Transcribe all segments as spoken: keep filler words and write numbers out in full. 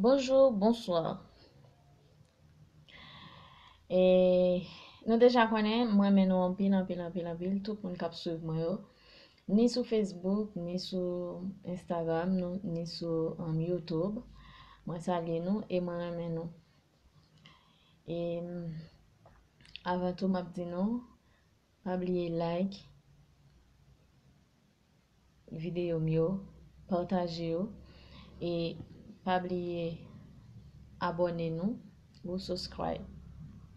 Bonjou, bonswa. E, nou deja konnen, mwen renmen nou anpil, anpil, anpil, anpil, tout moun k ap swiv mwen yo. Ni sou Facebook, ni sou Instagram, nou, ni sou, um, YouTube. Mwen salye nou e mwen renmen nou. E, avan tou, m ap di nou, pa bliye like videyo m yo, pataje yo, e pa bliye abòne nou ou subscribe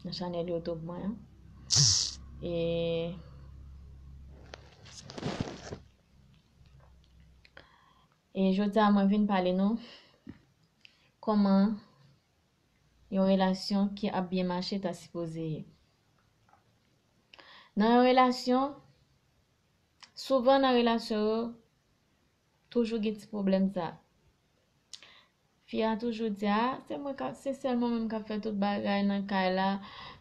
nan chanèl YouTube mwen an. E, e jodi a mwen vin pale nou kòman yon relasyon ki ap byen mache ta sipoze ye. Nan yon relasyon, souvan nan relasyon yo, toujou gen ti pwoblèm sa. Fi a toujou di, "A, se mwen k ap, se sèl mwen menm k ap fè tout bagay nan kay la.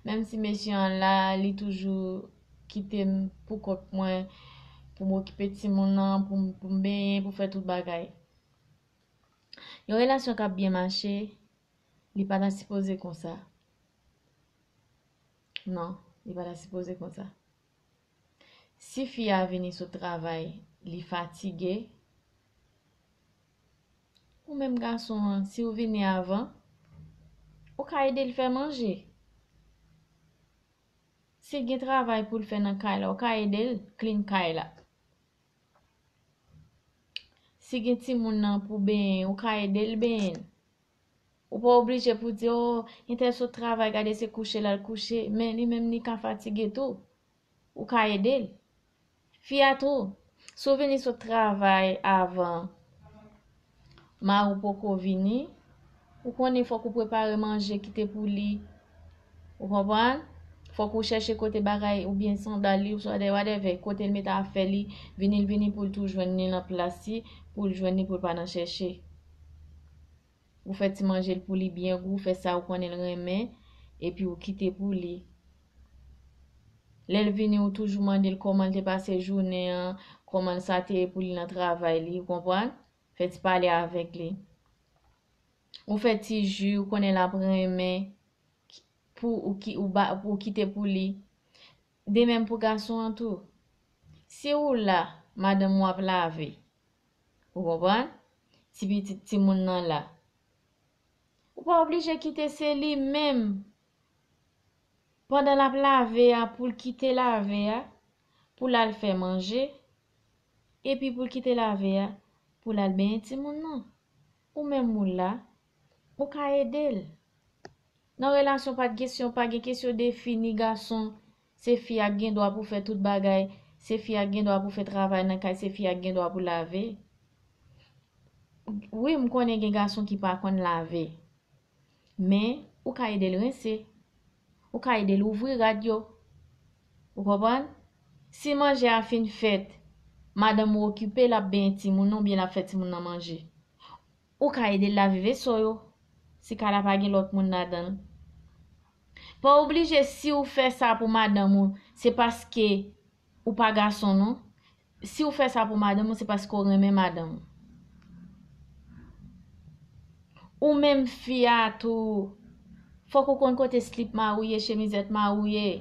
Menm si mesye an la, li toujou kite m pou kont mwen, pou m okipe timoun nan, pou m, pou m benyen, pou fè tout bagay." Yon relasyon k ap byen mache, li pa ta sipoze konsa. Non, li pa ta sipoze konsa. Si fi a vini sot travay, li fatige, ou menm gason an, si w vini avan, ou ka ede l fè manje. Si gen travay pou l fè nan kay la, ou ka ede l clean kay la. Si gen timoun nan pou benyen, ou ka ede l benyen. Ou pa oblije pou di, "O, entèl sot travay, gade se kouche l al kouche," men li menm li ka fatige tou. Ou ka ede l. Fi a tou, si w vini sot travay avan mari w poko vini, ou konnen fòk ou prepare manje kite pou li. Ou konprann? Fòk ou chèche kote bagay oubyen sandal li, oswa de whatever, kote l mete afè li, vini l vini pou l tou jwenn li nan plas li, pou l jwenn li pou l pa nan chèche. Ou fè ti manje l pou li byen gou, fè sa ou konnen l renmen, epi ou kite pou li. Lè l vini, ou toujou mande l kòman l te pase jounen an, kòman sa te ye pou li nan travay li, ou konprann? Fè ti pale avèk li. Ou fè ti ji, ou konnen l ap renmen, pou ou ki, ou ba, pou ou kite pou li. De menm pou gason an tou. Si ou la, madanm ou ap lave, ou konprann? Ti pitit timoun nan la. Ou pa oblije kite se li menm. Pandan l ap lave a, pou l kite lave a, pou l al fè manje, epi pou l kite lave a, pou l al benyen timoun nan. Ou menm ou la, ou ka ede l. Nan relasyon pa t kesyon, pa gen kesyon de fi ni gason. Se fi a k gen dwa pou fè tout bagay. Se fi a k gen dwa pou fè travay nan kay. Se fi a k gen dwa pou lave. Wi, m konnen gen gason ki pa konn lave. Men, ou ka ede l rense. Ou ka ede l ouvri rad yo. Ou konprann? Si manje a fin fèt, madanm ou okipe, l ap benyen timoun nan oubyen l ap fè timoun nan manje. Ou ka ede l lave veso yo, si kay la pa gen lòt moun ladan l. Pa oblije si w fè sa pou madanm ou, se paske ou pa gason non. Si w fè sa pou madanm ou, se paske w renmen madanm ou. Ou menm fi a tou, fòk ou konn kote slip mari w ye, chemizèt mari w ye.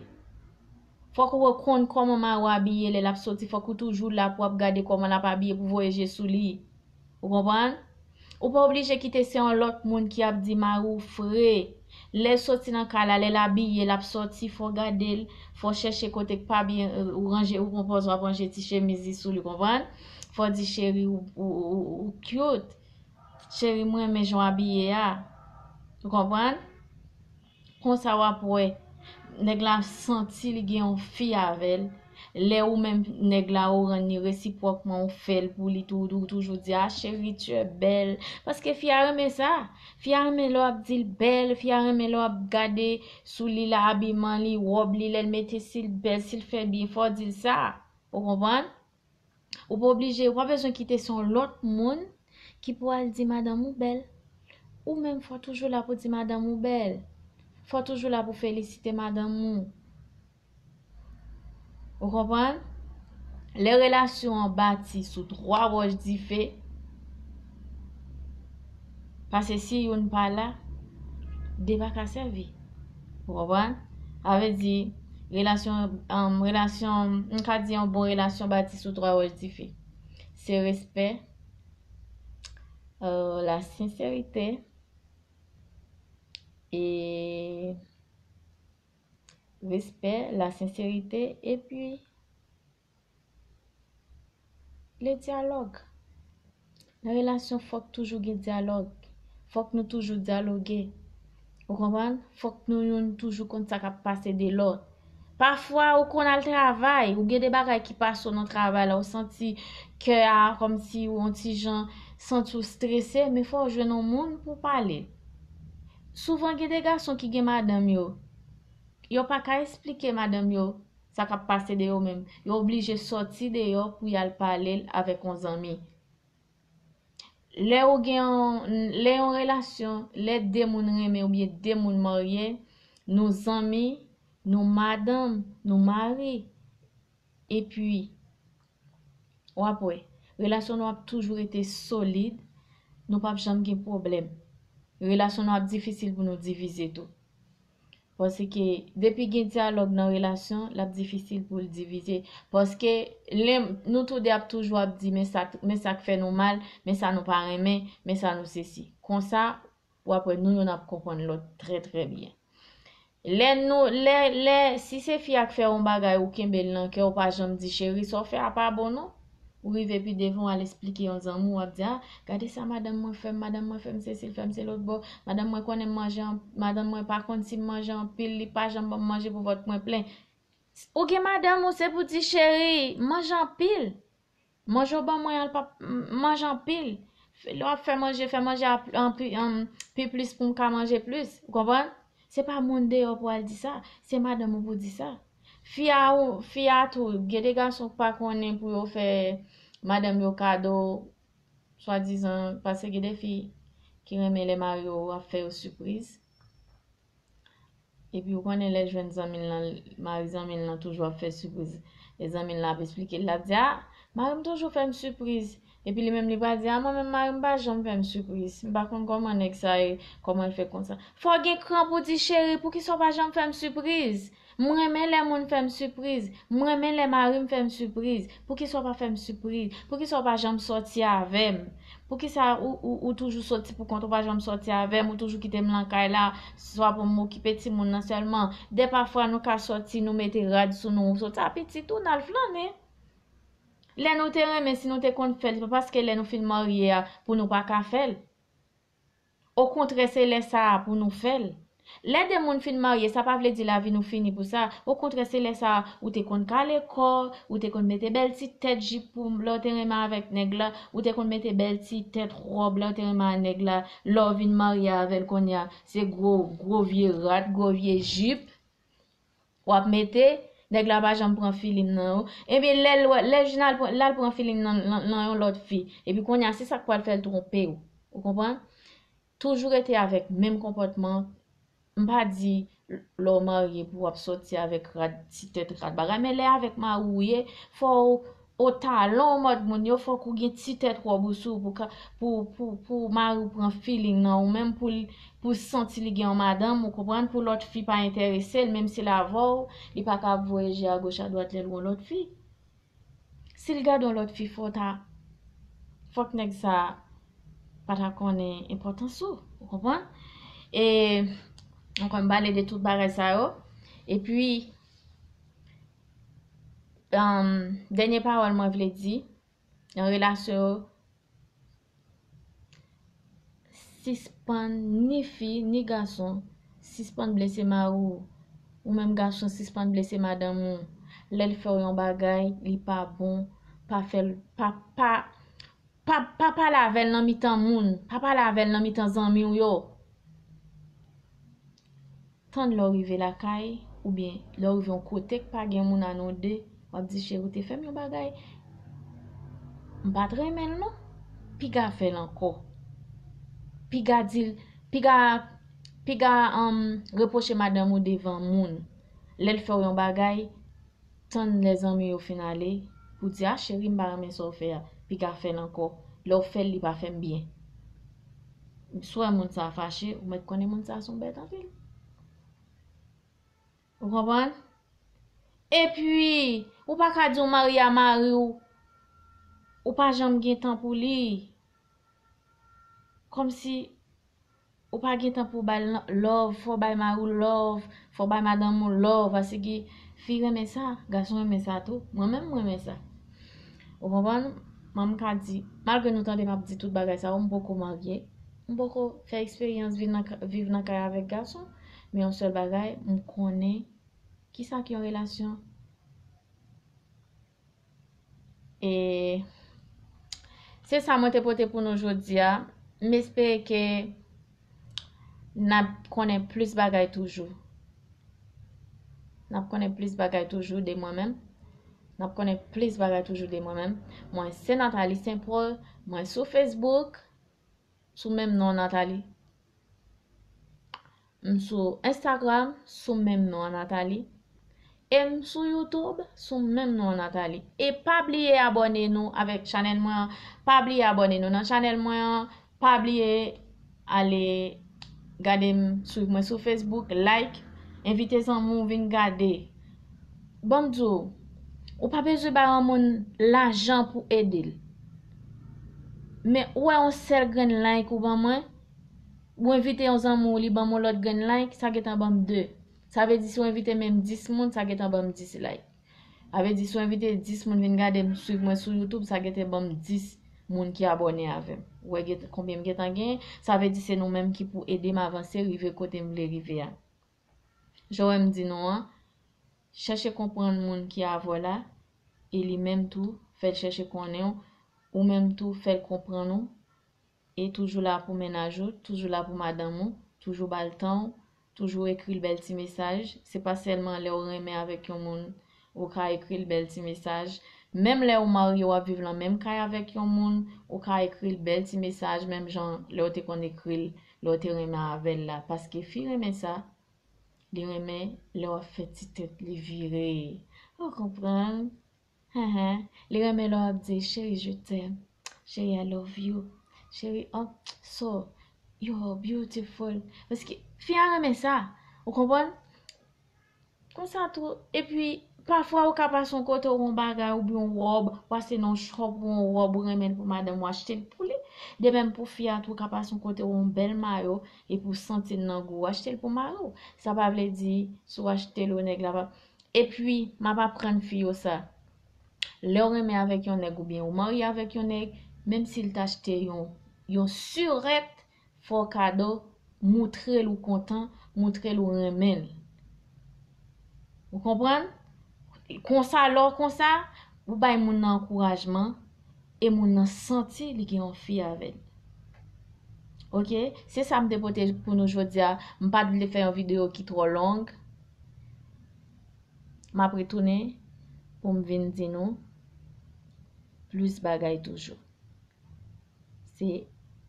Fòk ou konn kòman mari w abiye lè l ap soti, fòk ou toujou la pou w ap gade kòman l ap abiye pou voye je sou li. Ou konprann? Ou pa oblije kite se yon lòt moun ki ap di mari w fre. Lè l soti nan kay la, lè l abiye, l ap soti, fò w gade l, fò w chèche kote k pa byen, ou ranje, ou pran pòz w ap ranje ti chemiz li sou li, konprann? Fò w di, "Cheri, ou, ou, ou, ou cute. Cheri, mwen renmen jan w abiye a." Ou konprann? Konsa w ap wè, nèg la ap santi li gen yon fi avè l. Lè ou menm nèg la ou rann li resipwòkman, ou fè l pou li tou, ou toujou di, "Ah chérie, tu es belle." Paske fi a renmen sa. Fi a renmen lè w ap di l bèl, fi a renmen lè w ap gade sou li la, abiman li, wòb li, lè l mete, si l bèl, si l fè byen, fò w di l sa. Ou konprann? Ou pa oblije, ou pa bezwen kite se yon lòt moun ki pou al di madanm ou bèl. Ou menm fò toujou la pou di madanm ou bèl. Fò toujou la pou felisite madanm ou. Ou konprann? Lè relasyon an bati sou twa wòch dife, Paske si youn pa la, de pa ka sèvi. Ou konprann? Sa vle di, relasyon, um, relasyon, m ka di yon bon relasyon bati sou twa wòch dife. Se respè, euh, la senserite, e respè, la senserite, epi le dyalòg. Nan relasyon, fòk toujou gen dyalòg. Fòk nou toujou dyaloge. Ou konprann? Fòk nou youn toujou konn sa k ap pase de lòt. Pafwa, ou konn al travay, ou gen de bagay ki pase w nan travay la, ou santi kè a kòmsi ou yon ti jan santi w strese, men fò w jwenn yon moun pou w pale. Souvan, gen de gason ki gen madanm yo, yo pa ka esplike madanm yo sa k ap pase de yo menm. Yo oblije sòti deyò pou y al pale l avèk yon zanmi. Lè ou gen yon, lè yon relasyon, lè de moun renmen oubyen de moun marye, nou zanmi, nou madanm, nou mari, epi, w ap wè, relasyon nou ap toujou rete solid, nou p ap janm gen pwoblèm. Relasyon nou ap difisil pou nou divize tou. Paske depi gen dyalòg nan relasyon, l ap difisil pou l divize. Paske lè nou toude ap toujou ap di, men sa, men sa k fè nou mal, men sa nou pa renmen, men sa nou sesi. Konsa, w ap wè nou youn ap konprann lòt trè, trè byen. Lè nou, lè, lè, si se fi a k fè yon bagay, ou kenbe l nan kè, ou pa janm di, cheri, sa w fè a pa bon non. Ou rive pi devan, w al esplike yon zanmi w, w ap di, a, gade sa madanm mwen fè m, madanm mwen fè m sesi, l fè m se lòt bò, madanm mwen konnen m manje, an- madanm mwen pa konn si m manje anpil, li pa janm ban m manje pou vant mwen plen. Ou gen madanm ou, se pou di, cheri, manje anpil. Manje w ban mwen an, l p ap m- manje anpil. Fè- Lè w ap fè manje, fè manje a pl- anpi- anm, pi plis pou m ka manje plis. Ou konprann? Se pa moun deyò pou al di sa. Se madanm ou pou di sa. Fi a, ou- fi a tou, gen de gason k pa konnen pou yo fè madanm yo kado, swadizan, paske gen de fi ki renmen lè mari yo ap fè yo sipriz. Epi ou konnen lè l jwenn zanmi l lan, mari zanmi l lan toujou ap fè sipriz. E zanmi l lan ap esplike l, l ap di, a, mari m toujou fè m sipriz. Epi li menm li pral di, a, mwen menm mari m pa janm fè m sipriz. M pa konn kòman nèg sa ye, kòman l fè konsa. Fò w gen kran pou di, cheri, poukisa w pa janm fè m sipriz? M renmen lè moun fè m sipriz. M renmen lè mari m fè m sipriz. Poukisa w pa fè m sipriz? Poukisa w pa janm sòti avè m? Poukisa ou, ou, ou toujou sòti pou kont ou, pa janm sòti avè m, ou toujou kite m lan kay la, swa pou m okipe timoun nan sèlman? Dè pafwa nou ka sòti, nou mete rad sou nou, sòti a pitit ou, n al flannen. Lè nou te renmen, si nou te konn fè l, se pa paske lè nou fin marye a, pou nou pa ka fè l. Okontrè, se lè sa a pou nou fè l. Lè de moun fin marye, sa pa vle di lavi nou fini pou sa. Okontrè, se lè sa a ou te konn kale kò, ou te konn mete bèl ti tèt jip pou lè w te renmen avèk nèg la, ou te konn mete bèl ti tèt wòb lè w te renmen a nèg la, lè w vin marye avè l kounye a, se gwo, gwo vye rad, gwo vye jip. W ap mete, nèg la pa janm pran filing nan ou. Ebyen, lè l wè, lè l vin al pran, l al pran filing nan, nan, nan yon lòt fi. Epi kounye a, se sa k pral fè l twonpe w. Ou konprann? Toujou rete avèk menm konpòtman. M pa di lè w marye pou w ap sòti avèk rad, ti tèt rad bagay, men lè avèk mari w ye, fò w o talon mòd moun yo, fòk ou gen ti tèt wòb ou sou pou ka, pou, pou, pou mari w pran filing nan ou menm, pou l, pou l santi li gen yon madanm, ou konprann, pou lòt fi pa enterese l, menm si l avè w, li pa ka ap voye je agoch adwat lè l wè yon lòt fi. Si l gade yon lòt fi, fò w ta, fòk nèg sa a pa ta konnen enpòtans ou, ou konprann? E, ankò m pale de tout bagay sa yo. Epi, um, dènye pawòl mwen vle di, nan relasyon yo, sispann, ni fi, ni gason, sispann blese mari w. Ou menm gason, sispann blese madanm ou. Lè l fè w yon bagay, li pa bon, pa fè l, pa, pa, pa, pa pale avè l nan mitan moun, pa pale avè l nan mitan zanmi w yo. Tann lè w rive lakay, oubyen lè w rive yon kote k pa gen moun a nou de, w ap di, cheri, ou te fè m yon bagay, m pa t renmen l non. Piga fè l ankò. Piga di l, piga, piga, um, repwoche madanm ou devan moun. Lè l fè w yon bagay, tann lè zanmi yo fin ale, pou di, a, cheri, m pa renmen sa w fè a. Piga fè l ankò. Lè w fè l, li pa fè m byen. Swa moun sa fache, ou mèt konnen moun sa se yon bèt anpil. Ou konprann? Epi, ou pa ka di w marye a mari w, ou pa janm gen tan pou li. Kòmsi ou pa gen tan pou w ba l love, fò w bay mari w love, fò w bay madanm ou love, paske fi renmen sa, gason renmen sa tou. Mwen menm, mwen renmen sa. Ou konprann? Mwen, m ka di, malgre nou tande m ap di tout bagay sa yo, m poko marye. M poko fè eksperyans viv nan, viv nan kay avèk gason, men yon sèl bagay, m konnen kisa ki yon relasyon. E se sa mwen te pote pou nou jodi a. M espere ke n ap konnen plis bagay toujou. N ap konnen plis bagay toujou de mwen menm. N ap konnen plis bagay toujou de mwen menm. Mwen se Nathalie Saint Paul. Mwen sou Facebook, sou menm non an, Nathalie. M sou Instagram, sou menm non an, Nathalie. E m sou YouTube, sou menm non an, Nathalie. E pa bliye abòne nou avèk chanèl mwen an. Pa bliye abòne nou nan chanèl mwen an. Pa bliye ale gade m, swiv mwen sou Facebook, like, envite zanmi w vin gade. Ban m di w, ou pa bezwen bay yon moun lajan pou ede l. Men ou wè yon sèl grenn like ou ban mwen, ou envite yon zanmi w, li ban m yon lòt grenn like, sa gentan ban m de. Sa vle di si w envite menm dis moun, sa gentan ban m dis like. Sa vle di si w envite dis moun vin gade m, swiv mwen sou YouTube, sa gentan ban m dis moun ki abòne avè m. Ou wè gen, konbyen m gentan genyen? Sa vle di se nou menm ki pou ede m avanse, rive kote m vle rive a. Jan w wè m di nou an, chèche konprann moun ki avè w la, e li menm tou, fè l chèche konnen w, ou menm tou, fè l konprann ou, e toujou la pou mennaj ou, toujou la pou madanm ou, toujou ba l tan w, toujou ekri l bèl ti mesaj. Se pa sèlman lè w renmen avèk yon moun, ou ka ekri l bèl ti mesaj. Menm lè w marye, w ap viv nan menm kay avèk yon moun, ou ka ekri l bèl ti mesaj, menm jan lè w te konn ekri l, lè w te renmen avè l la. Paske fi renmen sa, li renmen lè w ap fè ti tèt li vire. Ou konprann? Hen, hen. Li renmen lè w ap di, "Chérie, je t'aime. Chérie, I love you. Chérie, oh, so, you're beautiful." Paske fi a renmen sa. Ou konprann? Konsa tou. Epi, pafwa ou ka pase yon kote ou yon bagay oubyen yon wòb, ou pase nan yon shop ou yon wòb ou renmen l pou madanm ou, achte l pou li. De menm pou fi a tou, ou ka pase yon kote ou yon bèl mayo epi ou santi l nan gou ou, achte l pou mari w. Sa pa vle di si w achte l ou nèg la pa. Epi, m ap aprann fi yo sa. Lè w renmen avèk yon nèg oubyen ou marye avèk yon nèg, menm si l t achte yon, yon sirèt, fè w kado, moutre l ou kontan, moutre l ou renmen l. Ou konprann? Konsa, lè w konsa, ou bay moun nan ankourajman, e moun nan santi li gen yon fi avè l. Oke? Se sa m te pote pou nou jodi a. M pa t vle fè yon videyo ki twò long. M ap retounen pou m vin di nou plis bagay toujou. Se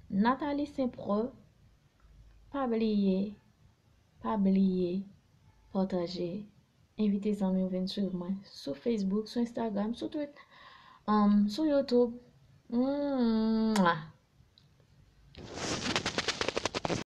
Nathalie Saint Paul. Pa bliye, pa bliye pataje. Envite zanmi w vin swiv mwen sou Facebook, sou Instagram, sou Twitter, um, sou YouTube. Mwah!